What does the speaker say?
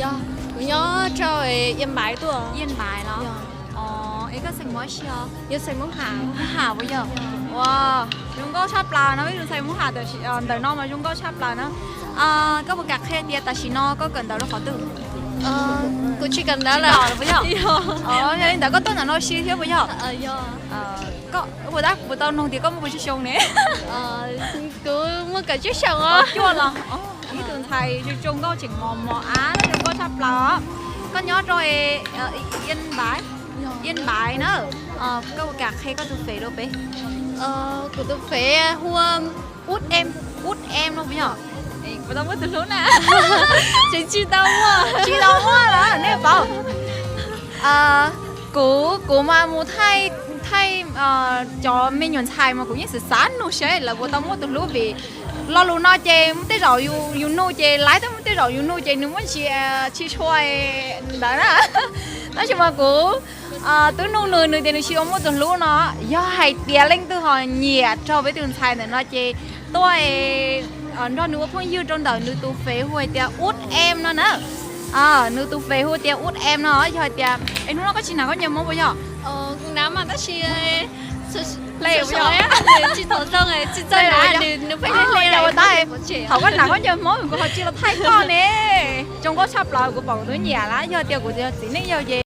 Kuv nyob rau Yên Bái tuaj. Yên Bái los? Es koj xeem Hmoob dab tsi os? Yus xeem Hmoob Ham. Hmoob Ham puas yog? Ua, zoo nkauj tshaj plaws no, peb tus ntxhais Hmoob Ham ntawm no mas zoo nkauj tshaj plaws na. Koj puas kam qhia tias tam sim no koj kawm ntawv rau qhov twg? Kuv tsis kawm ntawv lawm puas yog? Yog li ntawd koj tuaj ntawm no si thiab puas yog? Koj puas tau noog tias koj muaj kaum tsib xyoo ne? Kuv muaj kaum tsib xyoo os. Cuaj los? Ib tug ntxhais zoo nkauj tseem mos mos av, zoo nkauj tshaj plaws. Koj nyob rau Yên Bái, Yên Bái na. Koj puas kam qhia koj tus fev rau peb? Kuv tus fev hu ua Út Em, Út Em no puas yog? Puas tau muaj tus hlub na? Tseem tsis tau muaj. Tsis tau muaj lawm nej paub. Kuv, kuv mas mus thaij, thaij cov me nyuam ntxhais mas kuv yeej xav xav nug seb lawv puas tau muaj tus hlub vim lo lus no ces muaj tej zaum yus nug ces lawv twb muaj tej zaum yus nug ces nws muaj ntsis tsis tshua ntawd na. Tab sis mas kuv twb nug nws, nws tias nws tsis tau muaj tus hlub no. Yog hais tias leej twg ho nyiam raug peb tus ntxhais ntawm no ces tuaj nrog nws ua phooj ywg rau ntawm nws tus fev hu hais tias Út Em no na. Nws tus fev hu tias Út Em no, yog hais tias, es hnub no koj tsis hnav khaub ncaws Hmoob puas yog? Tsis tau zoo, tsis txawj hnav, nws pheej hle hle. Thaum koj hnav khaub ncaws Hmoob kuv ho tsis los thaij koj ne. Zoo nkauj tshaj plaws, kuv pom kuv twb nyiam lawm, yog tias kuv txiv neej yau ces